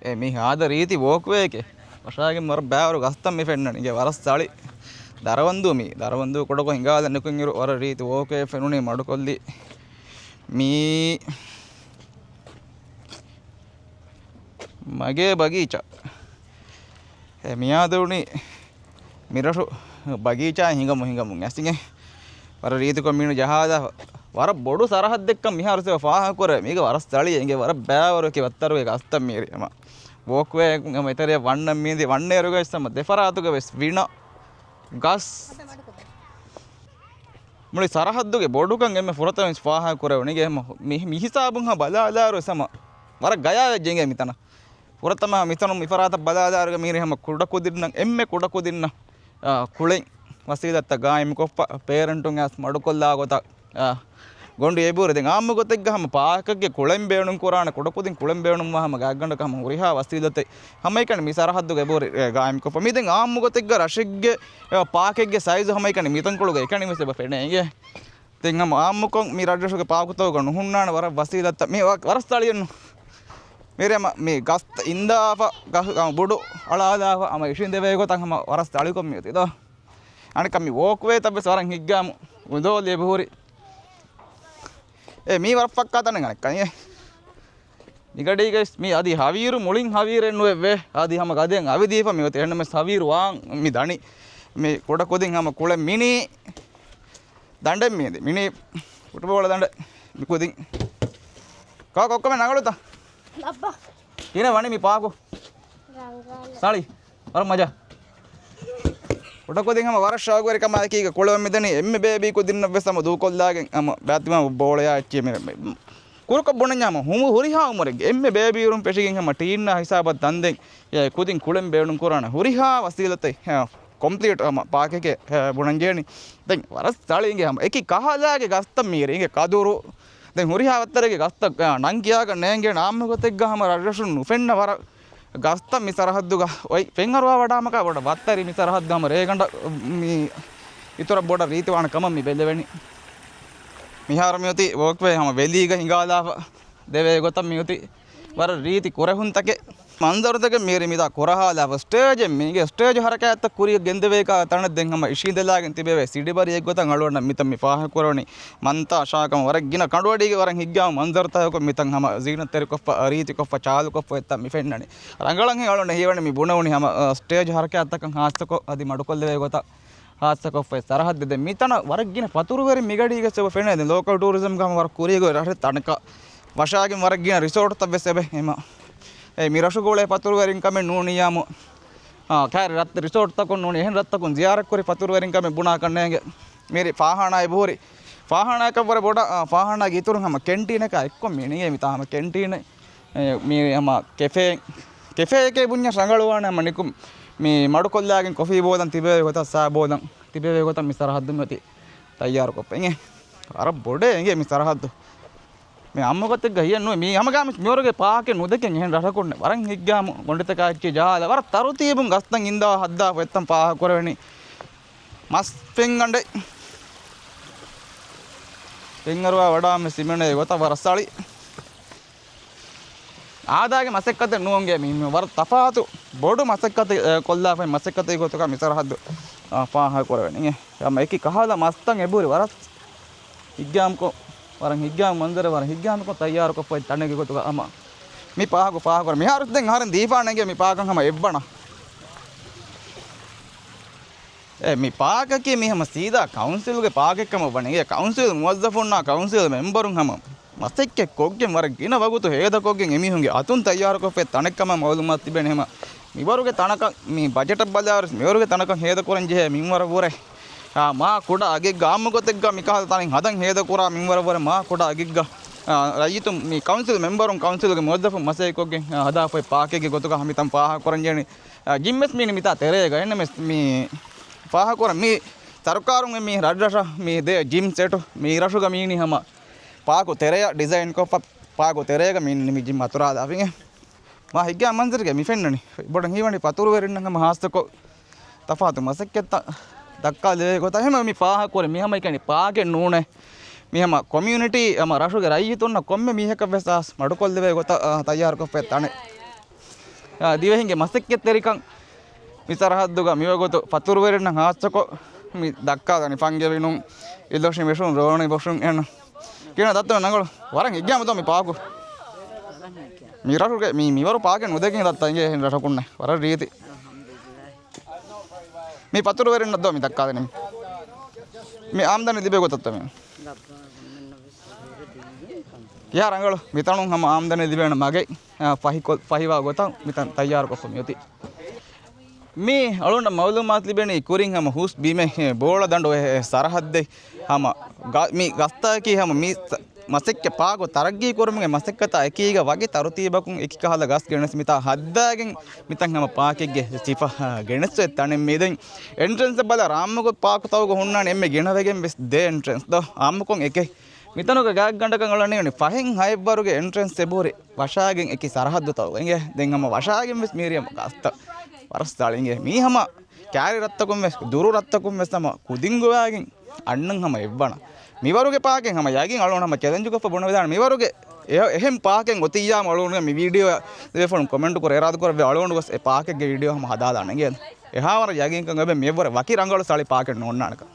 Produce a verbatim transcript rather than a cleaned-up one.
އެ މީ ހާދަ ރީތި ވޯކްވޭއެކޭ. ވަށާގެން ވަރަށް ބައިވަރު ގަސްތައް މި ފެންނަނީ. އިނގޭ ވަރަށް ސަޅި. ދަރަވަންދޫ މީ. ދަރަވަންދޫ ކުޑަކޮށް ހިނގާލަން ނިކުތް އިރު ވަރަށް ރީތި ވޯކްވޭ ފެނުނީ މަޑުކޮށްލީ. މީ މަގޭ ބަގީޗާ. އެ މިއާދެވުނީ މިރަށު ބަގީޗާ ހިނގަމު ހިނގަމުން އަސިގެ ވަރަށް ރީތިކޮށް މީނު ޖަހާލާފަ. ވަރަށް ބޮޑު ސަރަހައްދެއްކަން މިހާރު ސެވަ ފާހަގަކުރޭ. މީގެ ވަރަށް ސަޅި އިނގޭ ވަރަށް ބައިވަރު އެކި ވައްތަރުގެ ގަސްތައް މީރި ހަމަ. ވޯކްވޭ ހަމަ އެތެރެއަށް ވަންނަން މީނދި ވަންނޭރުގަ ވެސް ހަމަ ދެފަރާތުގަ ވެސް ވިނަ ގަސް. މުޅި ސަރަހައްދުގެ ބޮޑުކަން އެންމެ ފުރަތަމަ ފާހަގަކުރެވުނީ ހަމަ މި-، މި ހިސާބުން ހަމަ ބަލާލާއިރު ވެސް ހަމަ ވަރަށް ގަޔާވެއްޖެ އިނގޭ މިތަނަށް. ފުރަތަމަ މިތަނުން މިފަރާތަށް ބަލާލާއިރުގަ މީރި ހަމަ ކުޑަކުދިންނަށް، އެންމެ ކުޑަކުދިންނަށް، އާ، ކުޅެން ވަސީލަތްތައް ގާއިމުކޮށްފަ، ޕޭރެންޓުން އައިސް މަޑުކޮށްލާ ގޮތަށް، އާ، ގޮނޑު އެބުރި. ދެން އާއްމު ގޮތެއްގަ ހަމަ ޕާކެއްގެ ކުޅެން ބޭނުން ކުރާނެ، ކުޑަކުދިން ކުޅެން ބޭނުންވާ ހަމަ ގާތްގަނޑަކަށް ހަމަ ހުރިހާ ވަސީލަތެއް ހަމައެކަނި މި ސަރަހައްދުގެ އެބުރި، އެ، ގާއިމުކޮށްފަ. މި ދެން އާއްމު ގޮތެއްގަ ރަށެއްގެ، އެ، ޕާކެއްގެ ސައިޒު ހަމައެކަނި މިތަންކޮޅުގަ އެކަނި ވެސް އެބަ ފެނޭ އިނގޭ. ދެން ހަމަ އާއްމުކޮށް މި ރަށްރަށުގެ ޕާކުތަކުގަ ނުހުންނާނެ ވަރަށް ވަސީލަތްތައް މި ވަ-، ވަރަށް ސަޅިއެއްނު. މިރޭ ހަމަ މި ގަސްތައް އިންދާފަ، ގަ-، ގަ-، ބުޑު އަޅާލާފަ، ހަމަ އިށީނދެވޭ ގޮތަށް ހަމަ ވަރަށް ސަޅިކޮށް މިއޮތީ ދޯ. އަނެއްކާ މި ވޯކްވޭތައް ވެސް ވަރަށް ހިއްގާމު އުނދޯލި އެބަހުރި. އޭ މީ ވަރަށް ފައްކާ ތަނެއް އަނެއްކާ އޭ. މިގަޑީގައި މި އަދި ހަވީރު މުޅިން ހަވީރެއް ނުވެއްވޭ. އަދި ހަމަ ގަދައަށް އަވިދީފަ މި އޮތީ. އެހެންނަމަސް ހަވީރު ވާން މި ދަނީ. މި ކުޑަކުދިން ހަމަ ކުޅެ މިނީ ދަނޑެއް މީ ދި. މިނީ ފުޓްބޯޅަ ދަނޑެއް. މި ކުދިން. ކާކު އޮއްކަމެ ނަގަޅުތަ؟ ލައްބަ. ކިހިނެއް ވަނީ މި ޕާކު؟ ރަނގަޅަށް. ސަޅި. ވަރަށް މަޖާ. ކުޑަކުދިން ހަމަ ވަރަށް ޝައުގުވެރިކަމާ އެކީގަ ކުޅެވަން މިދަނީ އެންމެ ބޭބީ ކުދިންނަށް ވެސް ހަމަ ދޫކޮށްލާގެން ހަމަ ބޭތިމާ ބޯޅަޔާ އެއްޗެއް މި، މި، ކުރުކޮށް ބުނަންޏާ ހަމަ ހު-، ހުރިހާ އުމުރެއްގެ އެންމެ ބޭބީއިރުން ފެށިގެން ހަމަ ޓީންނާ ހިސާބަށް ދަންދެން އެ ކުދިން ކުޅެން ބޭނުން ކުރާނެ ހުރިހާ ވަސީލަތެއް، އެ، ކޮމްޕްލީޓް ހަމަ ޕާކެކެއް، އެ، ބުނަން ޖޭނި. ދެން ވަރަށް ސަޅި އިނގޭ ހަމަ އެކި ކަހަލާގެ ގަސްތައް މީރި އިނގޭ ކަދުރު. ދެން ހުރިހާ ވައްތަރެއްގެ ގަސްތައް، އެ، ނަން ކިޔާގަ ނޭނގޭނެ އާއްމު ގޮތެއްގަ ހަމަ ރަށްރަށުން ނުފެންނަ ވަރަށް ގަސްތައް މި ސަރަހައްދުގަ އޮތް. ފެންއަރުވާ ވަޑާމަކާ ބޮޑަށް ވައްތަރި މި ސަރަހައްދު ހަމަ ރޭގަނޑަށް މި އިތުރަށް ބޮޑަށް ރީތިވާނެ ކަމަށް މި ބެލެވެނީ. މިހާރު މިއޮތީ ވޯކްވޭ ހަމަ ވެލީގަ ހިނގާލާފަ ދެވޭ ގޮތަށް މިއޮތީ. ވަރަށް ރީތި ކުރެހުންތަކެއް މަންޒަރުތަކެއް މިއިރު މިދާ ކުރަހާލާފަ ސްޓޭޖެއް މީގެ ސްޓޭޖު ހަރަކާތްތައް ކުރިއަށް ގެންދެވޭކާ ތަނެއް ދެން ހަމަ އިށީނދެލާގެން ތިބެވޭ ސިޑިބަރިއެއް ގޮތަށް އަޅުގަނޑަށް މިތަން މި ފާހަގަކުރަވަނީ. މަންތާ ޝާކަމަ ވަރަށް ގިނަ ކަނޑުއަޑީގެ ވަރަށް ހިއްގާ މަންޒަރުތަކަކުން މިތަން ހަމަ ޒީނަތްތެރިކޮށްފަ، ރީތިކޮށްފަ، ޗާލުކޮށްފަ އެތަން މި ފެންނަނީ. ރަނގަޅަށް ހި އަޅުން ހީވަނީ މި ބުނެވުނީ ހަމަ، އަ، ސްޓޭޖް ހަރަކާތްތަކަށް ހާއްސަކޮށް އަދި މަޑުކޮށްލެވޭ ގޮތަށް ހާއްސަކޮށްފައި ސަރަހައްދެއް. ދެން މިތަނަށް ވަރަށް ގިނަ ފަތުރުވެރިން މިގަޑީގަސް އެބަ ފެނޭ. ދެން ލޯކަލް ޓޫރިޒަމްގަ ހަމަ ވަރަށް ކުރީގޮތް ރަށެއް ތަނަކަށް ވަށާގެން ވަރަށް ގިނަ ރިސޯޓްތައް ވެސް އެބަ ހިމަ. އެ މި ރަށުގަ އުޅޭ ފަތުރުވެރިން ކަމެއް ނޫނިއްޔާމު، އާ، ކައިރި ރަށް ރިސޯޓްތަކުން ނޫނީ އެހެން ރަށްތަކުން ޒިޔާރަތްކުރި ފަތުރުވެރިން ކަމެއް ބުނާކަށް ނޭނގެ. މިރި ފާހާނާ އެބަހުރި. ފާހާނާއަކަށްވުރެ ބޮޑަށް، އާ، ފާހާނާގެ އިތުރުން ހަމަ ކެންޓީނަކާ އެއްކޮށް މި ނިގޭ މިތާ ހަމަ ކެންޓީނެއް. އެ، މި ހަމަ ކެފޭ، ކެފޭއެކޭ ބުންޏަށް ރަނގަޅުވާނެ ހަމަ ނިކު މި މަޑުކޮށްލާގެން ކޮފީ ބޯލަން ތިބޭ ގޮތަށް ސާ ބޯލަން ތިބޭ ގޮތަށް މި ސަރަހައްދު މިއޮތީ ތައްޔާރުކޮށްފަ އިނގޭ. ވަރަށް ބޮޑޭ އިނގޭ މި ސަރަހައްދު. މި އާއްމު ގޮތެއްގަ ހިޔެއްނުވޭ. މީ ހަމަގާމިސް މިވަރުގެ ޕާކެއް ނުދެކެން އެހެން ރަށަކުންނެއް. ވަރަށް ހިއްގާމު ގޮނޑިތަކާ އެއްޗެއް ޖަހާލާ. ވަރަށް ތަރުތީބުން ގަސްތައް އިންދާ ހައްދާފަ އެއްތަން ފާހަގަކުރެވެނީ. މަސް ފެންގަނޑެއް. ފެންއަރުވާ ވަޑާމެ ސިމެނޭ ގޮތަށް ވަރަށް ސަޅި. އާދާގެ މަސައްކަތެއް ނޫންގޭ މީ. މީ ވަރަށް ތަފާތު ބޮޑު މަސައްކަތެއް، އެ، ކޮށްލާފައި މަސައްކަތެއް ގޮތުގަ މި ސަރަހައްދު، އާ، ފާހަގަކުރެވެނީ. އެ، ހަމަ އެކި ކަހަލަ މަސްތައް އެބުރި ވަރަށް ހިއްގާމުކޮށް، ވަރަށް ހިއްގާމު މަންޒަރެއް، ވަރަށް ހިއްގާމުކޮށް ތައްޔާރުކޮށްފައި ތަނެއްގެ ގޮތުގަ ހަމަ މި ފާހަގަ ފާހަގަކުރަން. މިހާރު ދެން އަހަރެން ދީފާނެގެ މި ޕާކަށް ހަމަ އެއްވަނަ. އެ، މި ޕާކަކީ މި ހަމަ ސީދާ ކައުންސިލްގެ ޕާކެއްކަމަށް ވަނީ. އެ ކައުންސިލް މުވައްޒަފުންނާ ކައުންސިލް މެމްބަރުން ހަމަ މަސައްކަތް ކޮށްގެން ވަރަށް ގިނަ ވަގުތު ހޭދަކޮށްގެން އެމީހުންގެ އަތުން ތައްޔާރުކޮށްފައި ތަނެއްކަމަށް މައުލޫމާތު ތިބޭނެ. ހަމަ މިވަރުގެ ތަނަކަށް މި ބަޖެޓަށް ބަލާއިރު މިވަރުގެ ތަނަކަށް ހޭދަކުރަން ޖެހޭ މިންވަރަށްވުރެ، އާ، މާ ކުޑަ އަގެއްގަ އާއްމު ގޮތެއްގަ މިކަހަލަ ތަނެއް ހަދަން ހޭދަކުރާ މިންވަރަށްވުރެ މާ ކުޑަ އަގެއްގަ، އާ، ރައްޔިތުން މި ކައުންސިލް މެމްބަރުން ކައުންސިލްގެ މުވައްޒަފުން މަސައްކަތްކޮށްގެން، އާ، ހަދާފައި ޕާކެއްގެ ގޮތުގަ ހަމަ މިތަން ފާހަގަކުރަން ޖެހެނީ. އާ، ޖިމް ވެސް މީނީ މިތާ ތެރޭގަ. އެހެންނަމަވެސް މި ފާހަގަކުރަން މި ސަރުކާރުން މި ރަށްރަށަށް މި ދޭ ޖިމް ސެޓު މި ރަށުގަ މީނީ ހަމަ ޕާކު ތެރެއަށް ޑިޒައިންކޮށްފަ، ޕާކު ތެރޭގަ މި ނިމި ޖިމް އަތުރާލާފިނގެ. މާ ހިއްގާ މަންޒަރުގެ މި ފެންނަނީ. ބޮޑަށް ހީވަނީ ފަތުރުވެރިންނަށް ހަމަ ހާއްސަކޮށް ތަފާތު މަސައްކަތްތައް ދައްކާލެވޭ ގޮތަށް. އެހެން މި ފާހަގަކުރި މި ހަމަ އެކަނި ޕާކެއް ނޫނޭ. މި ހަމަ ކޮމިއުނިޓީ ހަމަ ރަށުގެ ރައްޔިތުންނަށް ކޮންމެ މީހަކަށް ވެސް އައިސް މަޑުކޮށްލެވޭ ގޮތަށް، އާ، ތައްޔާރުކޮށްފައި ތަނެއް. އާ، ދިވެހިންގެ މަސައްކަތްތެރިކަން މި ސަރަހައްދުގަ މިވަގުތު ފަތުރުވެރިންނަށް ހާއްސަކޮށް މި ދައްކާލަނީ ފަންގި ވިނުން، އިލޮށި މިށުން، ރޯނި ބޮށުން އެން ކިޔަން ދައްތަ ނަނގަޅު ވަރަށް ހިއްގާމަ ދޯ މި ޕާކު. މި ރަށުގެ މި، މިވަރު ޕާކެއް ނުދެކިން ދައްތަ އިނގޭ އެހެން ރަށަކުންނެ ވަރަށް ރީތި. މި ފަތުރުވެރިންނަށް ދޯ މި ދައްކާލަނީ. މި އާމްދަނީ ލިބޭ ގޮތަށްތޯ މި؟ ކިހާ ރަނގަޅު މިތަނުން ހަމަ އާމްދަނީ ލިބޭނެ މަގެއް، އާ، ފަހިކޮ-، ފަހިވާ ގޮތަށް މިތަން ތައްޔާރުކޮށްފަ މިއޮތީ. މި އަޅުގަނޑަށް މައުލޫމާތު ލިބެނީ ކުރިން ހަމަ ހުސް ބިމެއް، އެ، ބޯޅަ ދަނޑު އެ، އެ، ސަރަހައްދެއް ހަމަ ގަ-، މި ގަސްތަކީ ހަމަ މި ސަ-، މަސައްކަތް ޕާކު ތަރައްގީ ކުރުމުގެ މަސައްކަތާ އެކީގަ ވަކި ތަރުތީބަކުން އެކި ކަހަލަ ގަސް ގެނެސް މިތާ ހައްދާގެން މިތަން ހަމަ ޕާކެއްގެ ސިފަ، އާ، ގެނެސް އޮތް ތަނެއް މީ. ދެން އެންޓްރެންސް ބަލަ ރާމުގެ ޕާކުތަކުގަ ހުންނާނެ އެންމެ ގިނަވެގެން ވެސް ދޭ އެންޓްރެންސް ދޯ އާއްމުކޮށް އެކެއް. މިތަނުގެ ގާތްގަނޑަކަށް އަޅަނީ ފަހެއް ހައެއްވަރުގެ އެންޓްރެންސް އެބަހުރި ވަށާގެން އެކި ސަރަހައްދުތަކުގަ އިނގޭ. ދެން ހަމަ ވަށާގެން ވެސް މީރިއަމަ ގަސްތައް ވަރަށް ސަޅި އިނގޭ. މީ ހަމަ ކާރި ރަށްތަކުން ވެސް، ދުރު ރަށްތަކުން ވެސް ހަމަ ކުދިން ގޮވާގެން އަންނަން ހަމަ އެއްވަނަ. މިވަރުގެ ޕާކެއް ހަމަ ޔަގީން އަޅުގަނޑު ހަމަ ޗެލެންޖުކޮށްފަ ބުނެވިދާނެ. މިވަރުގެ އެ-، އެހެން ޕާކެއް އޮތިއްޔާމު އަޅުގަނޑު މި ވީޑިއޯ ދެފުޅުން ކޮމެންޓު ކުރެ އިރާދަކުރެއްވި އަޅުގަނޑު ގޮސް އެ ޕާކެއްގެ ވީޑިއޯ ހަމަ ހަދާލާނެ އިނގޭ. އެހާވަރަށް ޔަގީންކަން އެބެ މިއެއްވަރެ ވަކި ރަނގަޅު ސަޅި ޕާކެއް ނޯންނާނެކަން.